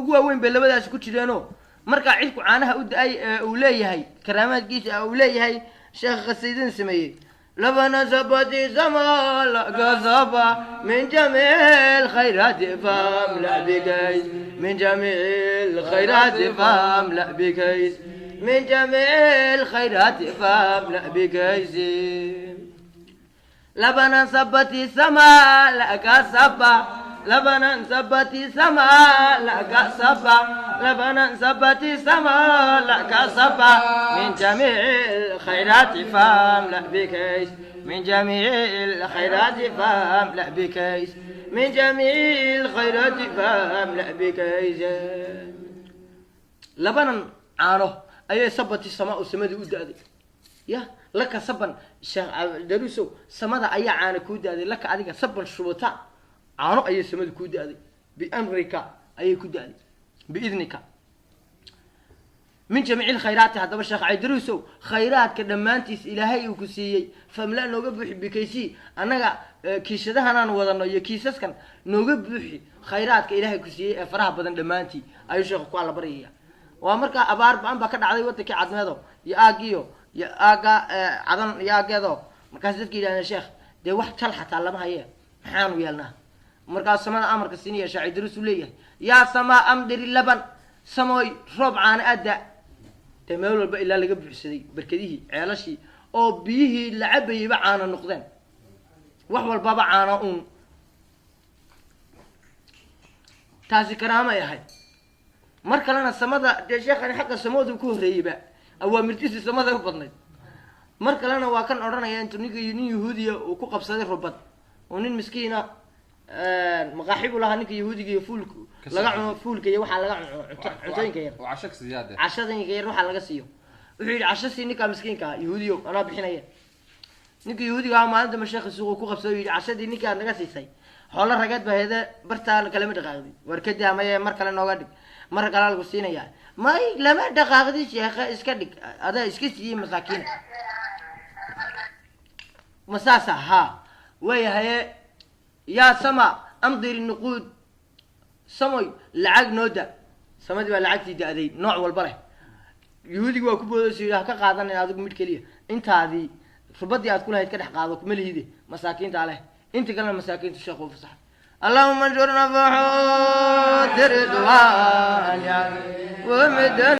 Ugu waaweyn bay labadaasi ku jireenoo markaa cirku caanaha u da-ay ee uu leeyahay karaamaadkiisa uu leeyahay sheekha qasiidan sameeyey: لبنا صبت السما لك صبا من جميع الخيرات فاملأ بكيس، من جميع الخيرات فاملأ بكيس، من جميع الخيرات فاملأ بكيس. لبنا صبت السماء لك صبا، لبنا صبت السماء لك صبا، لبنا صبت السماء لك صبا، من جميع الخيرات فاملأ بكيس، من جميع الخيرات فاملأ بكيس، من جميع الخيرات فاملأ بكيس. لبنا caano ayay صبت السماء samadii u da-day ya لك صبا. Sheekh Darusow, samada ayaa caano kuu da-day. لك adiga صبا shubata caano ayay samada kuu da-day. بأمرك ayay ku da-day, بإذنك، من جميع الخيرات. Haddaba sheekh Caydaruusow, khayraadka dhammaantiis Ilaahay uu ku siiyey فاملأ nooga buuxi بكيسي annaga kiishadahanaan wadano iyo kiisaskan nooga buuxi khayraadka Ilaahay ku siiyey ee faraha badan dhammaantii, ayuu sheekhu ku alla baryaya. Waa markaa abaar ba-an baa ka dhacday wadankii Cadmeedo iyo aagiyo iyo aagga Cadan iyo aaggeedo. Markaas dadka yidhahdeen: "Sheekh, dee wax jal xataa lama haye, maxaanu yeelnaa?" Markaas samada amarka siinaya sheekh Caydaruus uu leeyahay: "يا سماء أمطري لبن." Samooy, roob caana adda. Dee meel walba ilaa laga buuxsaday berkedihii, ceelashii, oo biyihii la cabayeyba caana noqdeen, wax walbaba caana uun. Taasi karaamay ahayd. Mar kalena samada, dee sheekhani xagga samoodu ku horreeyeyba, awaamirtiisi samada u badnayd. Mar kalena waa kan odhanaya intuu ninka nin Yahuudiya uu ku qabsaday rubad oo nin miskiina maqaaxi buu lahaa ninka Yahuudiga iyo fuulka laga cuno, fuulka iyo waxaa laga cuno, cuntooyinka yar. Oo casho siyaade. Cashadinka yar waxaa laga siiyo. Wuxuu yidhi: "Casho sii ninkaa miskiinka ah, Yahuudiyo, anaa bixinaya." Ninka Yahuudiga ah maalin dambe sheekha suuqa ku qabsaday, yidhi: "Cashadii ninkii aad naga siisay xoolo rageed ba heede, bartaa kalema dhaqaaqdi. War kadaa, maye, mar kale nooga dhig, mar kale lagu siinayaa." "May, lama dhaqaaqdi sheekha, iska dhig, adaa iska siiyey masaakiina." Ma saasa? Haa, waayahaye. "يا سماء أمطري نقود." Samoy, lacag noo da. Samadii baa lacagtii da-day nooc walba leh. Yahuudigi waa ku boodayso, yidhi: "Ha ka qaadanin adigu mid keliya, intaadii rubadii aad kulahayd ka dhex qaado, kuma lihide, masaakiintaa leh." Inta kalena masaakiintu sheekhu u fasaxay. اللهم انشر نفحات رضوان ومدن.